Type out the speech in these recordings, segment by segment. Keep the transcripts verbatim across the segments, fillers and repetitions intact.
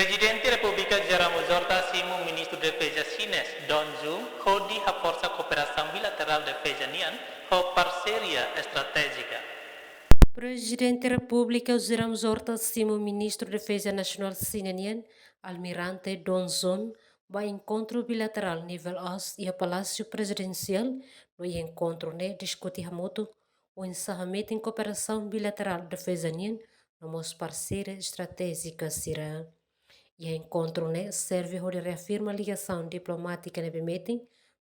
Prezidente Repúblika José Ramos Horta simu Ministru Defeza xinés Dong Jun hodi haforsa kooperasaun bilaterál defeza nian ho parseria estratéjika. Prezidente Repúblika José Ramos Horta simu Ministru Defeza Nasionál Xina nian, Almirante Dong Jun, ba enkontru bilaterál nivel aas iha Palásiu Prezidensiál, no iha enkontru ne'e diskute hamutuk oinsá hametin kooperasaun bilaterál defeza nian, no mós parseria estratéjika sira. Iha enkontru ne'e serve hodi reafirma ligasaun diplomátika ne'ebé metin,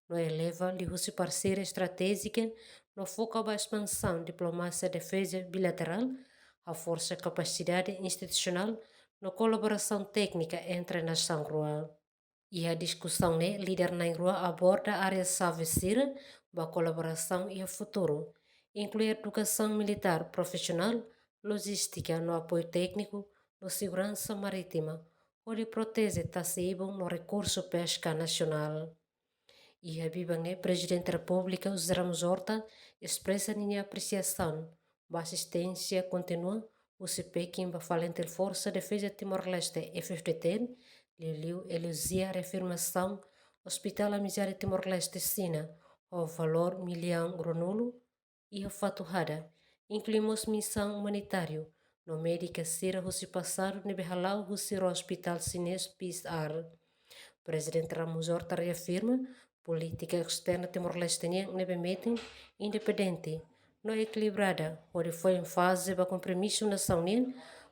no eleva liuhusi parseria estratéjika, no foka ba espansaun diplomasia defeza bilaterál, haforsa kapasidade institusionál, no kolaborasaun téknika entre nasaun rua. Iha diskusaun ne'e, líder na'in-rua aborda área xave sira ba kolaborasaun iha futuru, inklui edukasaun militár profisionál, lojístika no apoiu tékniku, no seguransa marítima, hodi proteje tasi-ibun no rekursu peska nasionál. Iha biban ne'e, Prezidente Repúblika José Ramos Horta espresa ninia apresiasaun ba asisténsia kontínua husi Pekin ba FALINTIL, Forsa Defeza Timor-Leste, F F D T L, liuliu elojia reafirmasaun Hospital Amizade Timor-Leste Xina, ho valór millaun ruanulu, iha Fatuhada, inklui mós misaun umanitáriu no médika sira husi pasadu ne'ebé hala'o husi rua ospitál xinés Peace Ark. Prezidente Ramos Horta reafirma polítika esterna Timor-Leste nian ne'ebé metin, independente no ekilibrada, hodi fó énfaze ba kompromisu nasaun nian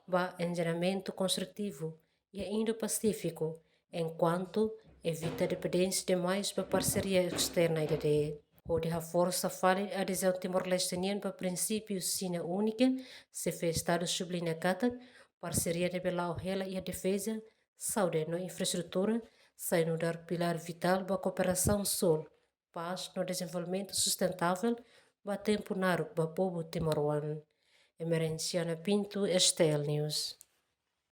ba enjadamentu konstrutivu iha Indo-Pasífiku, enkuantu evita dependénsia demais ba parseria esterna ida de'it. Hodi haforsa fali adezaun Timor-Leste nian ba prinsípiu Xina únika, Xefe Estadu subliña katak parseria ne'ebé la'o hela iha defeza, saúde no infraestrutura sai nu'udar pilár vitál ba kooperasaun súl, pás no dezenvolvimentu sustentável ba tempu naruk ba povu timoroan. Emerenciana Pinto, S T L News.